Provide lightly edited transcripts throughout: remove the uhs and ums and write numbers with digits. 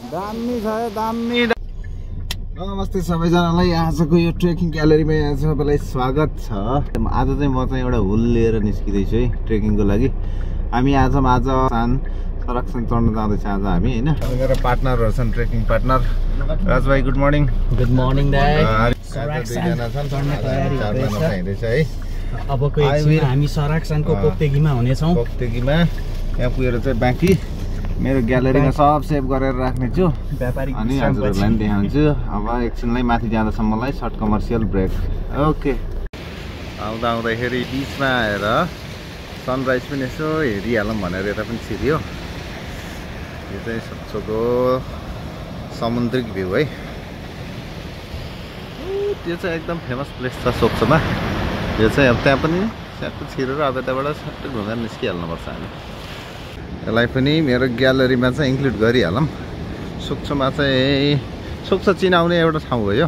दामी छ दामी। नमस्ते सबैजनालाई, आजको यो ट्रेकिङ ग्यालेरीमा यहाँ सबैलाई स्वागत छ। आज चाहिँ म चाहिँ एउटा हुल लिएर निस्किँदैछु है ट्रेकिङको लागि। हामी आज सरक्सन चढ्न जाँदैछ आज हामी हैन। मेरो पार्टनरहरु छन्, ट्रेकिङ पार्टनर राज भाइ। Good morning. गुड मर्निङ दाइ। दुईजना छन्, चारजना पाइँदैछ है। अबको एकछिनमा हामी सराक्सानको पोक्तेगीमा हुनेछौँ। पोक्तेगीमा यहाँ पुगेर चाहिँ बाँकी मेरो ग्यालेरीमा सब सेभ गरेर राख्ने छु अनि हजुरहरूलाई पनि देखाउँछु। अब एकछिनलाई माथि जाँदासम्मलाई सर्ट कमर्सियल ब्रेक। ओके। आउँदा आउँदाखेरि बिचमा आएर सनराइज पनि यसो हेरिहालौँ भनेर यता पनि छिर्यो। यो चाहिँ सोक्सोको समुद्रिक भ्यू है। त्यो चाहिँ एकदम फेमस प्लेस छ सोक्सोमा। यो चाहिँ अब त्यहाँ पनि स्याट्टो छिरेर अब यताबाट सट्टै घुमेर निस्किहाल्नुपर्छ हामी। यसलाई पनि मेरो ग्यालेरीमा चाहिँ इन्क्लुड गरिहालौँ। सोक्सोमा चाहिँ सोक्सो चिनाउने एउटा ठाउँ हो यो।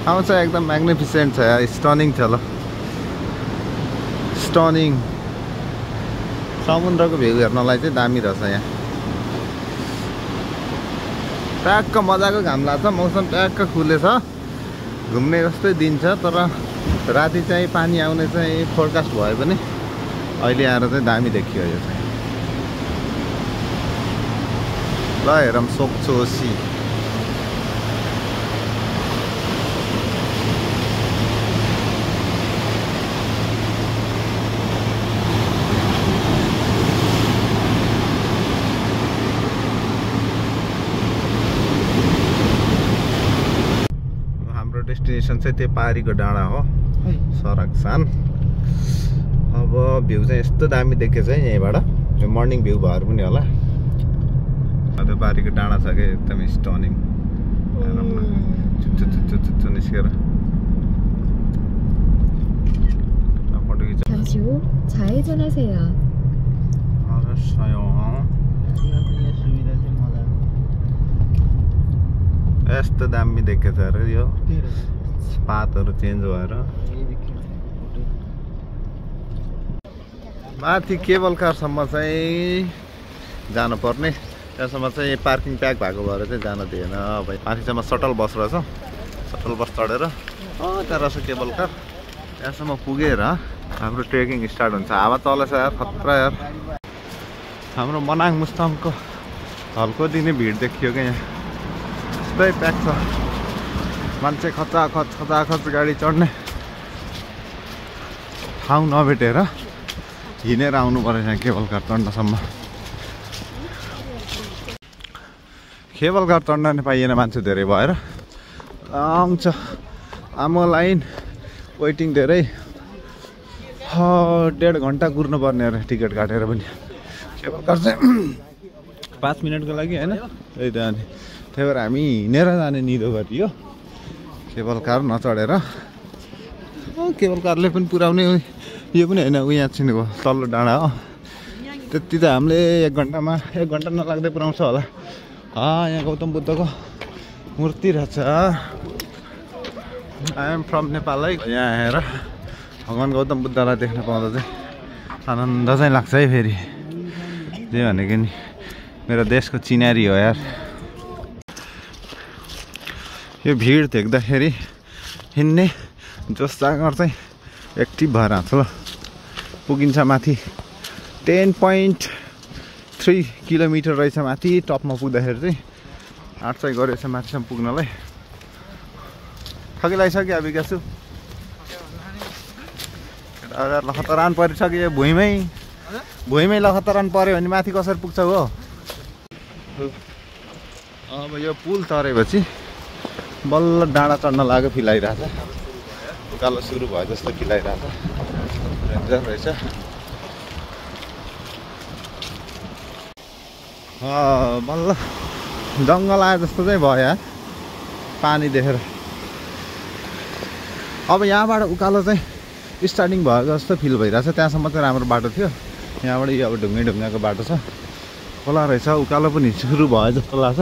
ठाउँ चाहिँ एकदम म्याग्निफिसेन्ट छ, स्टनिङ छ। ल स्टनिङ समुद्रको भ्यू हेर्नलाई चाहिँ दामी रहेछ यहाँ। ट्याक्क मजाको घाम लाग्छ, मौसम ट्याक्क खुलेछ, घुम्ने जस्तै दिन छ। तर राति चाहिँ पानी आउने चाहिँ फोरकास्ट भयो भने अहिले आएर चाहिँ दामी देखियो यो चाहिँ। ल हेरौँ सोक्सो सी। डेस्टिनेसन चाहिँ त्यो पारीको डाँडा हो, सराक्सान। अब भ्यू चाहिँ यस्तो दामी देखेको छ यहीँबाट। यो मर्निङ भ्यू भएर पनि होला। त्यो पारीको डाँडा छ कि एकदम स्टनिङ। चुच्चो निस्केर फोटो खिच्छ। 잠시 후 좌회전하세요. यस्तो दामी देखेको छ अरे यो पातहरू चेन्ज भएर। माथि केबल कारसम्म चाहिँ जानुपर्ने, त्यहाँसम्म चाहिँ पार्किङ प्याक भएको भएर चाहिँ जान दिएन। अब माथिसम्म सटल बस रहेछ, सटल बस चढेर त्यहाँ रहेछ केबल कार। त्यहाँसम्म पुगेर हाम्रो ट्रेकिङ स्टार्ट हुन्छ। हावा चलेछ यार, खतरा यार। हाम्रो मनाङ मुस्ताङको हल्को दिने भिड देखियो क्या यहाँ। यस्तै प्याक छ, मान्छे खचाखच गाडी चढ्ने ठाउँ नभेटेर हिँडेर आउनु परेछ यहाँ केबल कार चढ्नसम्म। केबल कार चढ्न नि पाइएन, मान्छे धेरै भएर आउँछ। आमो लाइन वेटिङ धेरै, 1.5 घन्टा कुर्नुपर्ने अरे टिकट काटेर पनि। केबल कार चाहिँ 5 मिनटको लागि होइन, त्यही त। अनि त्यही भएर हामी हिँडेर जाने निदो गरियो, केबल कार नचढेर। केबल कारले पनि पुऱ्याउने यो पनि होइन, यहाँ छिने भयो तल्लो डाँडा हो। त्यति त हामीले 1 घन्टामा 1 घन्टा नलाग्दै पुऱ्याउँछ होला। यहाँ गौतम बुद्धको मूर्ति रहेछ। आई एम फ्रम नेपाल है। यहाँ आएर भगवान् गौतम बुद्धलाई देख्न पाउँदा चाहिँ आनन्द चाहिँ लाग्छ है। फेरि जे भनेको नि मेरो देशको चिनारी हो यार। यो भिड देख्दाखेरि हिँड्ने जोस जाँगर चाहिँ एक्टिभ भएर आउँछ। ल पुगिन्छ माथि। 10.3 किलोमिटर रहेछ माथि। टपमा पुग्दाखेरि चाहिँ 8 चाहिँ गरेछ माथिसम्म पुग्नलाई। ठगी लगाइसक्यो अब विकासु। लखतरान परिसक्यो, भुइँमै लखतरान पऱ्यो भने माथि कसरी पुग्छ हो। अब यो पुल तरेपछि बल्ल डाँडा चढ्न लाग्यो, फिलाइरहेछ। उकालो सुरु भयो जस्तो फिलाइरहेछ। डेन्जर रहेछ। बल्ल जङ्गल आए जस्तो चाहिँ भयो यार पानी देखेर। अब यहाँबाट उकालो चाहिँ स्टार्टिङ भएको जस्तो फिल भइरहेछ। त्यहाँसम्म चाहिँ राम्रो बाटो थियो, यहाँबाट यो अब ढुङ्गाको बाटो छ। खोला रहेछ, उकालो पनि सुरु भयो जस्तो लाग्छ।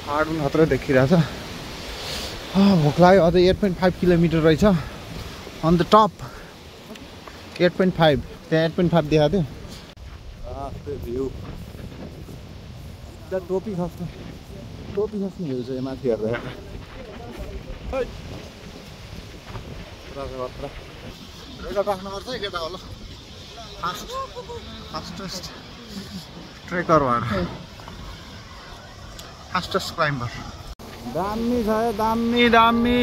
पाहाड पनि खतरा देखिरहेछ। भोक लाग्यो। अझै 8.5 किलोमिटर रहेछ अन द टप। 8.5 त्यहाँ 8.5 देखाएको थियो। भ्यू टोपी खस्नु भ्यू छ माथि हेर्दा राख्नुपर्छ है केटा होला फास्टेस्ट ट्रेकर भएर फास्टेस्ट क्लाइम्बर दामी छ यो दामी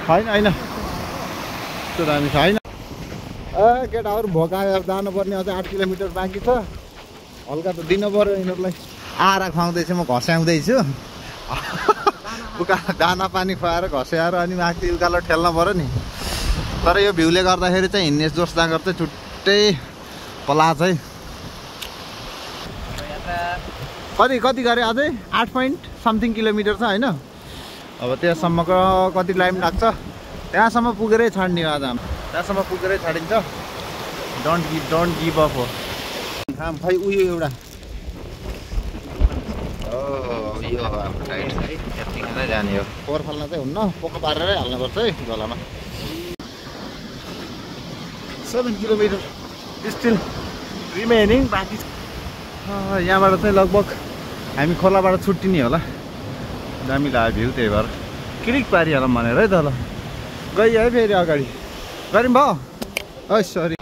होइन त्यो दामी छ होइन केटाहरू भोकाएर जानुपर्ने अझै 8 किलोमिटर बाँकी छ हल्का त दिनु पर्यो यिनीहरूलाई आएर खुवाउँदैछु म घस्याउँदैछु दाना पानी खुवाएर घस्याएर अनि माथि उकालो ठेल्न पर्यो नि तर यो भ्यूले गर्दाखेरि चाहिँ हिँड्ने जोस जाँगर चाहिँ छुट्टै पला चाहिँ कति गरे अझै 8.something किलोमिटर छ होइन अब त्यहाँसम्मको कति टाइम लाग्छ त्यहाँसम्म पुगेरै छाड्ने आज त्यहाँसम्म पुगेरै छाडिन्छ डोन्ट गिभ अप हो खाम खै उयो एउटा यो हाम्रो टाइट है यतिकै नै जाने हो फोहोर फाल्न चाहिँ हुन्न पोको पारेरै हाल्नुपर्छ है गलामा 7 किलोमिटर स्टिल रिमेनिङ बाँकी यहाँबाट चाहिँ लगभग हामी खोलाबाट छुट्टिने होला दामी लाग्यो भ्यू त्यही भएर क्लिक पारिहालौँ भनेर है त ल गयो है फेरि अगाडि गऱ्यौँ भयो है सरी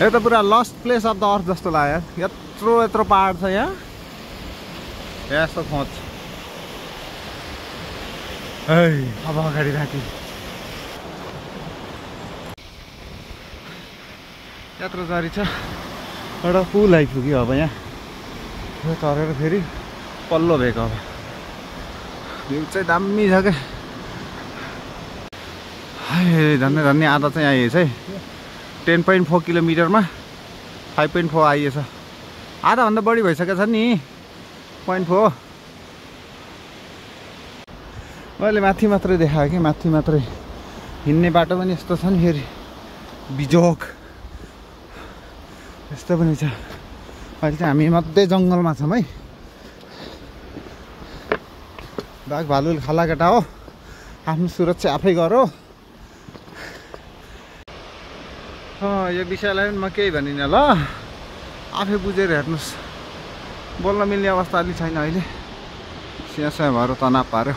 यो त पुरा lost place of the earth जस्तो लाग्यो यत्रो पहाड छ यहाँ यस्तो खोज है अब अगाडि राखी यत्रो जारी छ एउटा पुल आइपुग्यो अब यहाँ यो तरेर फेरि पल्लो भएको अब भ्यू चाहिँ दामी छ क्या धन्य आधा चाहिँ आइएछ है 10.4 किलोमिटरमा 5.4 आइएछ आधाभन्दा बढी भइसकेको छ नि 0.4 मैले माथि मात्रै देखाएँ कि माथि मात्रै हिँड्ने बाटो पनि यस्तो छ नि फेरि बिजोक यस्तो पनि छ अहिले चाहिँ हामी मध्य जङ्गलमा छौँ है बाघ भालुले खाला केटा हो आफ्नो सुरक्षा आफै गर हो यो विषयलाई पनि म केही भनिनँ ल आफै बुझेर हेर्नुहोस् बोल्न मिल्ने अवस्था अलि छैन अहिले स्यास्या भएर तनाव पार्यो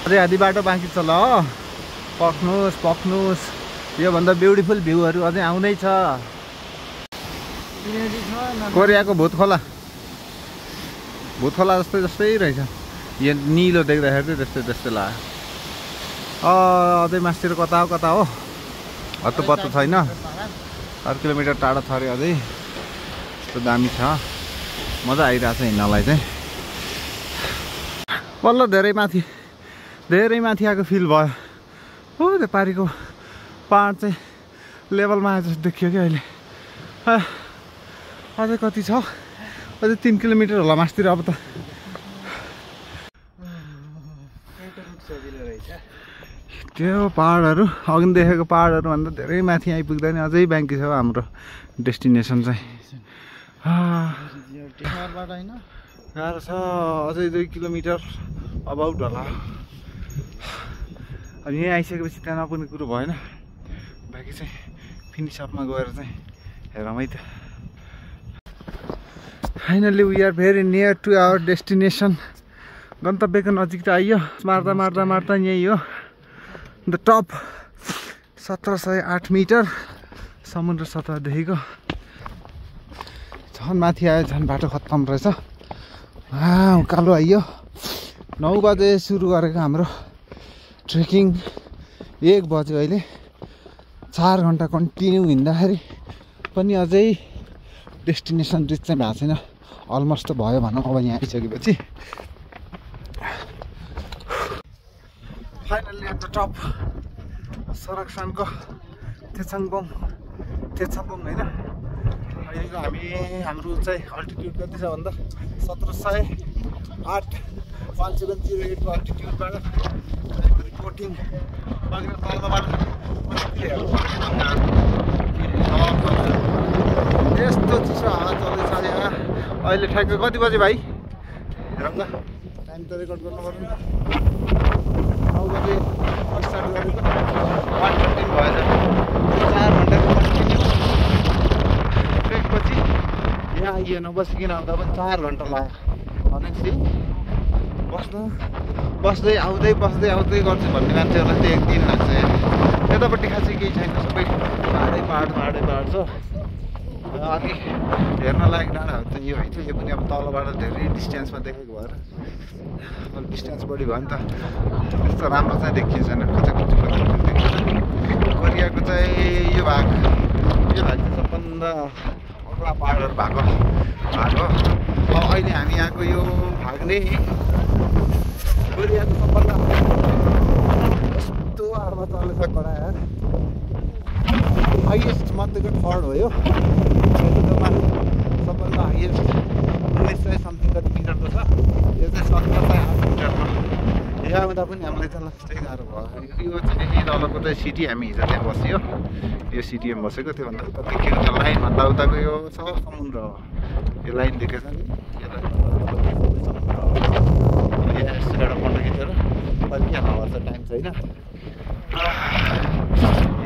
अझै आधी बाटो बाँकी छ ल पक्नुहोस् योभन्दा ब्युटिफुल भ्यूहरू अझै आउँदैछ कोरियाको भूत खोला जस्तै रहेछ यो निलो देख्दाखेरि चाहिँ त्यस्तै लाग्यो अझै मासतिर कता हो हत्तुपत्तो छैन 4 किलोमिटर टाढो छ अरे अझै यस्तो दामी छ मजा आइरहेछ हिँड्नलाई चाहिँ बल्ल धेरै माथि आएको फिल भयो हो त्यो पारिको पहाड चाहिँ लेभलमा आए जस्तो देखियो कि अहिले अझै कति छ अझै 3 किलोमिटर होला मासतिर अब त त्यो पहाडहरू अघि देखेको पहाडहरू भन्दा धेरै माथि आइपुग्दा नि अझै बाँकी छ हाम्रो डेस्टिनेसन चाहिँ गाह्रो छ अझै 2 किलोमिटर अबाउट होला अब यहीँ आइसकेपछि त्यहाँ नपुग्ने कुरो भएन बाँकी चाहिँ फिनिसअपमा गएर चाहिँ हेरौँ है त finally we are very near to our destination गन्तव्यको नजिक त आइयो मार्दा यही हो द टप 1708 मिटर समुद्र सतहदेखिको झन् माथि आयो झन् बाटो खत्तम रहेछ उकालो आइयो 9 बजे सुरु गरेको हाम्रो ट्रेकिङ 1 बज्यो अहिले 4 घन्टा कन्टिन्यू हिँड्दाखेरि पनि अझै डेस्टिनेसन रिच चाहिँ भएको छैन अलमोस्ट भयो भनौँ अब यहाँ आइसकेपछि फाइनल्ली एट द टप सरक्सानको तेछाङबोङ होइन अहिलेको हाम्रो चाहिँ अल्टिट्युड कति छ भन्दा 1708 1708 को अल्टिट्युडबाट रिपोर्टिङ तलबाट यस्तो चिसो हावा चल्दैछ अहिले ठ्याक्क कति बजे भाइ हेरौँ ल टाइम त रेकर्ड गर्नु पर्यो 9 बजे स्टार्ट गरेको 1:15 भएछ 4 घन्टाको कन्टिन्यू ट्रेकपछि यहाँ आइएन बसिकन आउँदा पनि 4 घन्टा लाग्यो भनेपछि बस्दै आउँदै गर्छु भन्ने मान्छेहरूलाई चाहिँ 1 दिन लाग्छ यतापट्टि खासै केही छैन सबै पाहाडै पाहाड छ अनि हेर्न लायक डाँडाहरू त यो होइन यो पनि अब तलबाट धेरै डिस्टेन्समा देखेको भएर अलिक डिस्टेन्स बढी भयो नि त त्यस्तो राम्रो चाहिँ देखिएको छैन कतै देखिन्छ कोरियाको चाहिँ यो भाग चाहिँ सबभन्दा अग्ला पाहाडहरू भएको भाग हो अब अहिले हामी यहाँको यो भाग नै कोरियाको सबभन्दा यस्तो आरमा चलेछ कडा यार हाइएस्ट मध्येको थर्ड हो यो सबभन्दा हाइएस्ट 1900 समथिङ कति मिटरको छ यो चाहिँ 17.8 मिटरमा यहाँ आउँदा पनि हामीलाई त त्यस्तै गाह्रो भयो यो चाहिँ तलको चाहिँ सिटी हामी हिजो त्यहाँ बस्यो यो सिटीमा बसेको त्योभन्दा उता देखेको छ लाइनभन्दा उताको यो छ समुद्र हो यो लाइन देखेको छ नि यहाँ यस्तो एउटा फोटो खिचेर अलिक यहाँ हावा छ टाइम छैन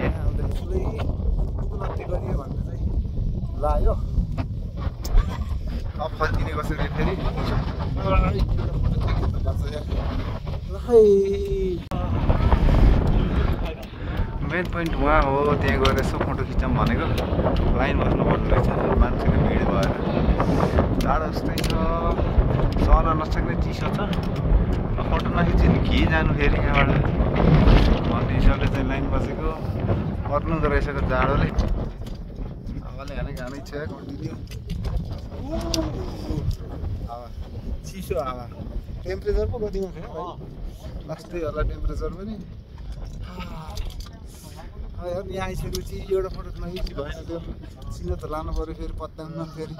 यहाँ आउँदा ठुलै उपलब्धि गरियो भन्ने चाहिँ लाग्यो अब फर्किने कसरी फेरि मेन पोइन्ट उहाँ हो त्यहाँ गएर यसो फोटो खिचौँ भनेको लाइन बस्नुपर्ने रहेछ मान्छेको भिड भएर टाढो जस्तै छ सहन नसक्ने चिसो छ फोटो नखिच्यो नि के जानु फेरि यहाँबाट भन्ने हिसाबले चाहिँ लाइन बसेको पर्नुको रहेछको जाडोले हावाले हानै छ कन्टिन्यू हावा चिसो हावा टेम्परेचर पो कतिमा थियो लास्टै होला टेम्परेचर पनि यहाँ आइसकेपछि एउटा फोटो नखिची भएन त्यो चिनो त लानु पऱ्यो फेरि पत्ताउन फेरि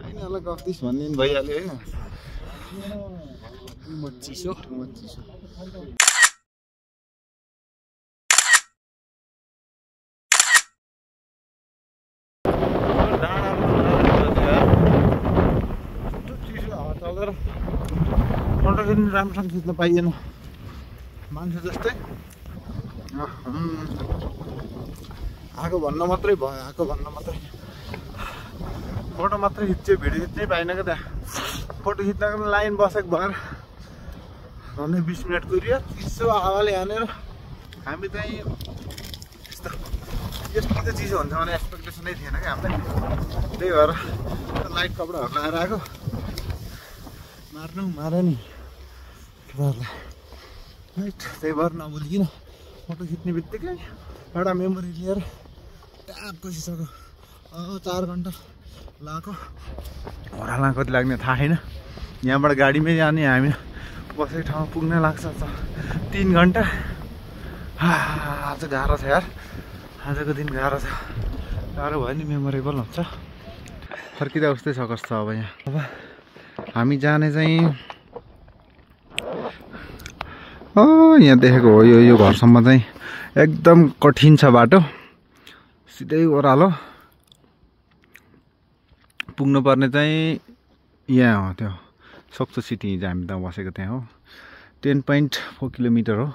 होइन होला गफ्दिस भन्ने भइहाल्यो होइन चिसो चलेर फोटो पनि राम्रोसँग खिच्न पाइएन मान्छे जस्तै आएको भन्न मात्रै भयो फोटो मात्रै खिच्यो भिडियो खिच्नै पाएन क्या त्यहाँ फोटो खिच्नको लाइन बसेको भएर झन्डै 20 मिनट कुरियो चिसो हावाले हानेर हामी चाहिँ यस्तो त चिसो हुन्छ भने एक्सपेक्टेसनै थिएन क्या हामीलाई त्यही भएर लाइट कपडाहरू लगाएर आएको मार्यो नि केटाहरूलाई लाइट त्यही भएर नबोलिकन फोटो खिच्ने बित्तिकै एउटा मेमोरी लिएर ट्याप बसिसक्यो 4 घन्टा लगाएको ओह्राला कति लाग्ने थाहा छैन यहाँबाट गाडीमै जाने हामी बसेको ठाउँमा पुग्न लाग्छ 3 घन्टा आज गाह्रो छ यार आजको दिन गाह्रो छ गाह्रो भयो नि मेमोरेबल हुन्छ फर्किँदा उस्तै छ कस्तो अब यहाँ अब हामी जाने चाहिँ यहाँ देखेको हो यो घरसम्म चाहिँ एकदम कठिन छ बाटो सिधै ओह्रालो पुग्नुपर्ने चाहिँ यहाँ हो त्यो सक्छो सिटी हिजो हामी त बसेको त्यहाँ हो 10.4 किलोमिटर हो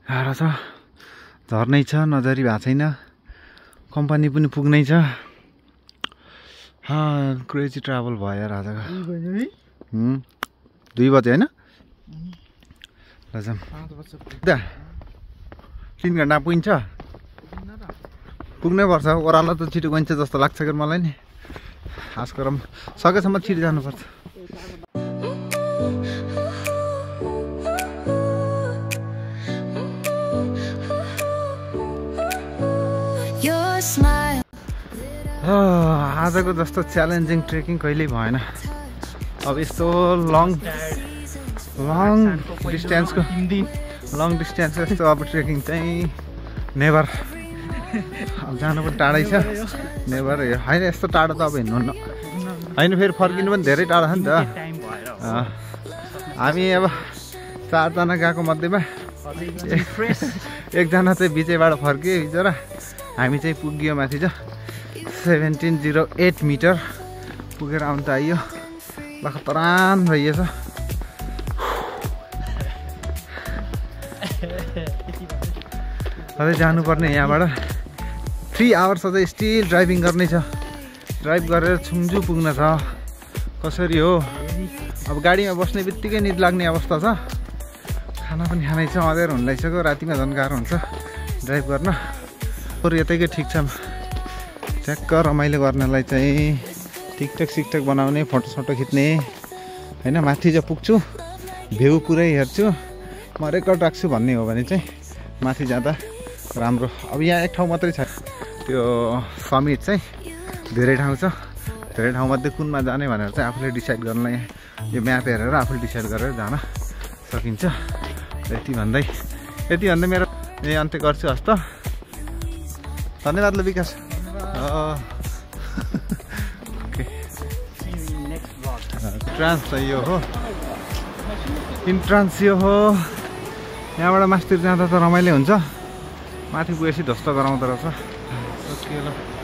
गाह्रो छ झर्नै छ नजरी भएको छैन कम्पनी पनि पुग्नै छ क्रेजी ट्राभल भयो यार आजको 2 बजे होइन लजाम 3 घन्टा पुगिन्छ पुग्नै पर्छ ओह्रालो त छिटो गइन्छ जस्तो लाग्छ कि मलाई नि खास गरम सकेसम्म छिटो जानुपर्छ आजको जस्तो च्यालेन्जिङ ट्रेकिङ कहिल्यै भएन अब यस्तो लङ डिस्टेन्स यस्तो अब ट्रेकिङ चाहिँ नेभर अब जानु पनि टाढै छ नेभर होइन यस्तो टाढो त अब हिँड्नु होइन फेरि फर्किनु पनि धेरै टाढो छ नि त हामी अब 4 जना गएको मध्येमा एकजना चाहिँ बिचैबाट फर्कियो बिचरा हामी चाहिँ पुग्यो माथि छ 1708 मिटर पुगेर आउनु त आइयो लखतरान भइएछ अझै जानुपर्ने यहाँबाट 3 आवर्स अझै स्टिल ड्राइभिङ गर्ने छ ड्राइभ गरेर छुङजु पुग्न छ कसरी हो अब गाडीमा बस्ने बित्तिकै निद लाग्ने अवस्था छ खाना पनि खानै छ अँध्यारो हुन लागिसक्यो रातिमा झन् गाह्रो हुन्छ ड्राइभ गर्न अरू यतैकै ठिक छ ट्याक्क रमाइलो गर्नलाई चाहिँ टिकटक सिकटक बनाउने फोटोसोटो खिच्ने होइन माथि चाहिँ पुग्छु भ्यू पुरै हेर्छु म रेकर्ड राख्छु भन्ने हो भने चाहिँ माथि जाँदा राम्रो अब यहाँ एक ठाउँ मात्रै छ त्यो समिट चाहिँ धेरै ठाउँ छ धेरै ठाउँमध्ये कुनमा जाने भनेर चाहिँ आफूले डिसाइड गर्नलाई यो म्याप हेरेर आफूले डिसाइड गरेर जान सकिन्छ यति भन्दै मेरो अन्त्य गर्छु हस्त धन्यवाद ल विकास ट्रान्स यो हो इन्ट्रान्स यो हो यहाँबाट मास्तिर जाँदा त रमाइलो हुन्छ माथि गएपछि ध्वस्त गराउँदो रहेछ सकियो ल